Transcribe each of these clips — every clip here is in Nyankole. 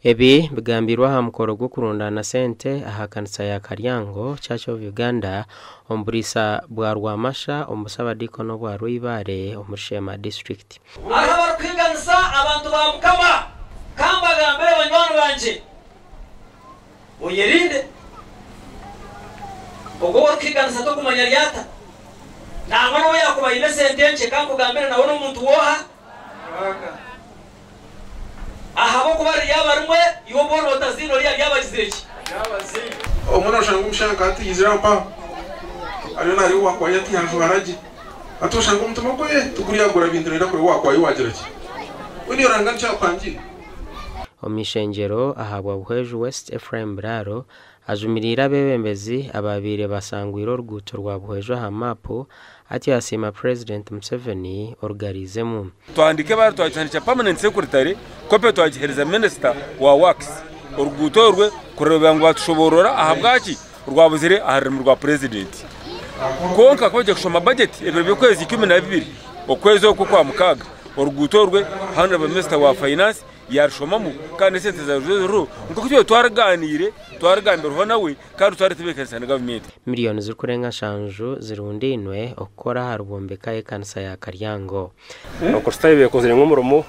Ebi bigambirwe aha mukoro gw'okurundaana sente aha kanisa ya Karyango Church of Uganda omu buriisa bwa Rwamasha omu busabadiikoni obwa Rweibare omuri Sheema disiturikiti. Hariho abarikuhiiganisa abantu ba Mukama. Ka mbagambire banywani bangye, oyerinde. Ogwo ou orikuhiiganisa tokumanya ari ata. Nangwa n'obu yaakuba aine esente nkye, ka nkugambire nawe n'omuntu w'oha? Ahabw'okuba riryaba rimwe, iwe obu oriba otaziine oriya aryaba agizire ki? Obumwe noshanga omushaija nka hati yaizire aho mpaho ariyo nareeba owakwaye ati yajwara gye hati oshanga omutima gwe tiguriyagura bintu noyenda kureeba owakwaye wagira ki mbwenu iwe Ruhanga nikyo yakuhangire. Omu ishengyero ahabwa Buhweju West Ephraim Biraaro Ajumiriire abeebembezi abaabaire basangwire oruguuto rwa Buhweju aha maapu atyo yasiima Purezidenti Museveni orugariizemu. Twandika ebaruha twagihandiikira permanent secretary, kope twagiheereza minisita wa works oruguuto orwe kureeba ngu batushoboorora ahabwaki rwabuzire aha rurimi rwa purezidenti. Kwonka ku baija kushoma bajeti ebiro by'okwezi 12 okwezi oku okwamukaaga oruguuto orwe Honourable Minister wa Finance yaarushomamu kandi n'esente zaaruzayo ziriho nk'oku twaba twarigaaniire, twarigambirwaho nawe kandi twaritebeekanisa na gavumenti. Miriyoni zirikurenga nshanju zirundainwe okukora aha rwombeka y'ekanisa ya Karyango. Abakristaayo beekozire nk'omurimo,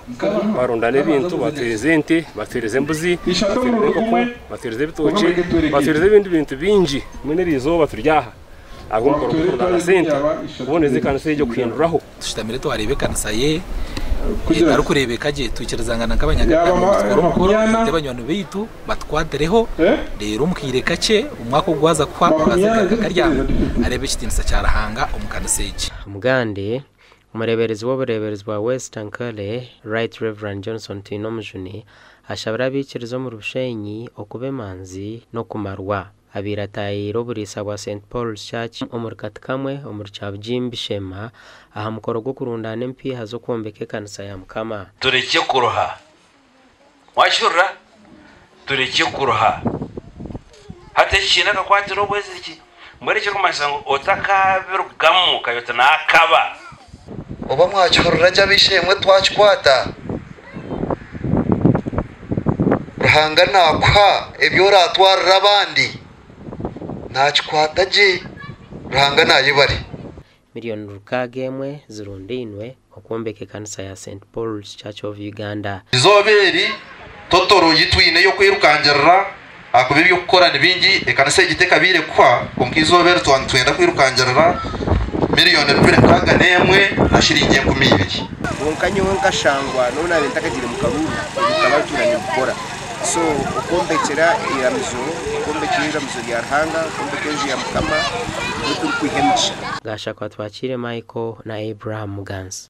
barundaana ebintu, batuheereza ente, batuheereza embuzi, batuheereza enkoko, batuheereza ebitookye, batuheereza ebindi bintu bingi. Mbwenu eri izooba turi aha ahabw'omukoro gw'okurundaana sente kuboneza ekanisa egyo kuhinduraho. Tushutamire twareeba ekanisa ye etarikureebeka gye, twikirizangana nk'abanyakatagara ngu tukore omukoro twete banywani baitu batukwatireho reero omu kaire kakye omwaka ogu gwaza kuhwa turaze kugaruka Karyango areebe ekitiinisa kya Ruhanga omu kanisa egi. Omugande, Omureeberezi w'obureeberezi bwa West Ankole, Right Rev. Johnson Twinomujuni ashabire abaikiriza omuri Bushenyi okuba emanzi n'okumarwa. Abaire ataayaire oburiisa bwa St Paul's Church omuri Katikamwe omuri Kyabugimbi Sheema aha mukoro gw'okurundaana empiiha z'okwombeka ekanisa ya Mukama. Turekye kuruha. Mwakihurira? Turekye kuruha. Hati eki kiine akakwate n'obweziriki. Mbwenu ekirikumanyisa ngu otakabirugamu okagira oti naakaba. Oba mwakihurira gye ab'eishe-emwe twakikwata? Ruhanga naakuha ebi oraatwarire abandi, naakikwata gye. Ruhanga naayebare. Miriyoni 61 zirundainwe okwombeka ekanisa ya St Paul's Church of Uganda. Eizooba eri totoro ei twine ey'okwirukangirira ahakuba eby'okukora ni bingi, ekanisa egi tekabaire kuhwa kwonka eizooba eri twaba nitwenda kwirukangirira miriyoni 601 na shiringi 2000. Kwonka nyowe nkashangwa n'obu naabaire ntakagiire mu karuuru, ebyo nkaba ntuura nimbikora. So okwombekyera eiramizo, okwombekera eiramizo rya Ruhanga, okwombeka enju ya Mukama, niho turikwiha emigisha. Gashakwa Twakiire Michael na Abraham Muganzi.